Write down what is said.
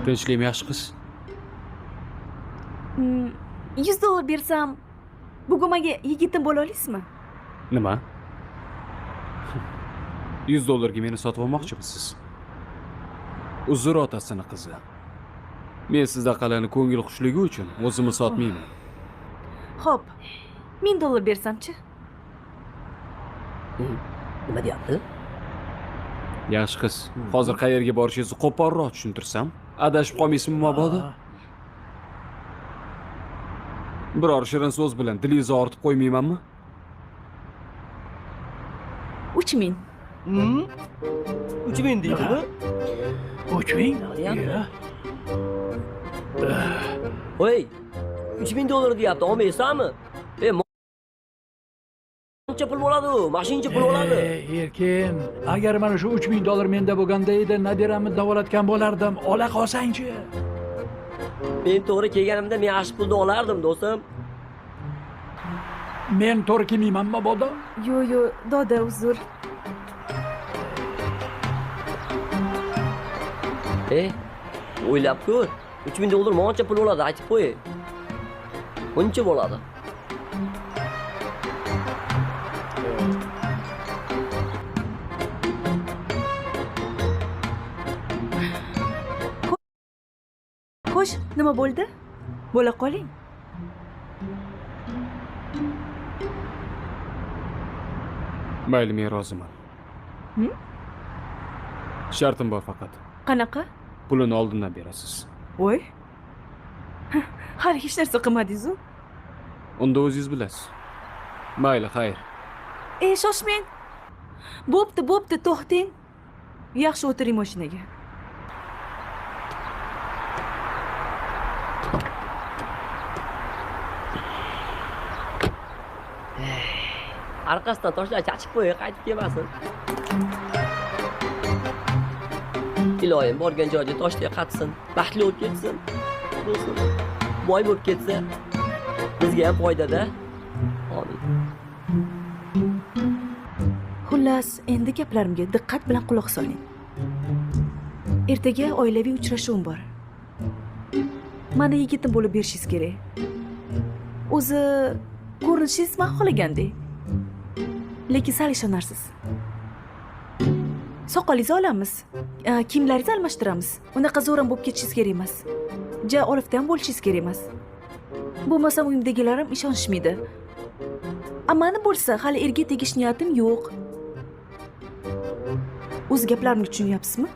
Tinchlikmi, yaxshi qiz? $100 bersam, bugun menga yigitim bo'la olasizmi? Nima? $100 meni sotib olmoqchimisiz? Uzr, otasini qizi. Men sizdaqalarni ko'ngil xushligi uchun o'zimni sotmayman. Xo'p, $1000 bersamchi? Nima deyapti? Yaxshi qiz, hozir qayerga borishingizni qo'polroq tushuntirsam, adashib qolmaysizmi mabodo? Biror shirin so'z bilan dilingizni og'ritib qo'ymaymanmi? 3000. 3000 deydimi? 3000? Deyapti. Voy, $3000 deyapti, olmaysanmi? Qancha pul bo'ladi u? Mashincha pul bo'ladi. Erkin, agar mana shu $3000 menda bo'lganda edi, nabiramni davolatgan bo'lardim. Ola qolsangchi. Men to'g'ri kelganimda men yaxshi pulni olardim, do'stim. Men to'g'ri kelmayman mabodo? Yo'q, yo'q, doda, uzr. O'ylab ko'r. $3000 moncha pul bo'ladi, aytib qo'y. Buncha bo'ladi. Xo'sh, nima bo'ldi? Bo'la qoling. Mayli, men roziman. Shartim bor faqat. Qanaqa? Pulini oldindan berasiz. Voy. Hali hech narsa qilmadingiz-u. Unda o'zingiz bilasiz. Mayli, xayr. Shoshmang. Bo'pti, bo'pti, to'xting. Yaxshi o'tiring mashinaga. Orqasidan toshlar chachib qo'y, qaytib kelmasin. Iloyim borgan joyida toshdek qatsin, baxtli bo'lib ketsin. Bo'lsin. Boy bo'lib ketsa, bizga ham foydada. Amin. Xullas, endi gaplarimga diqqat bilan quloq soling. Ertaga oilaviy uchrashuvim bor. Meni yigitim bo'lib berishingiz kerak. O'zi ko'rinishingiz men xohlagandek. Lekin sal ishonarsiz. Soqolingizni olamiz, kiyimlaringizni almashtiramiz. Unaqa zo'r ham bo'lib ketishingiz kerak emas. Ja olifta ham bo'lishingiz kerak emas. Bo'lmasam uyimdagilarim ishonishmaydi. Mani bo'lsa hali erga tegish niyatim yo'q. O'z gaplarimni tushunyapsizmi?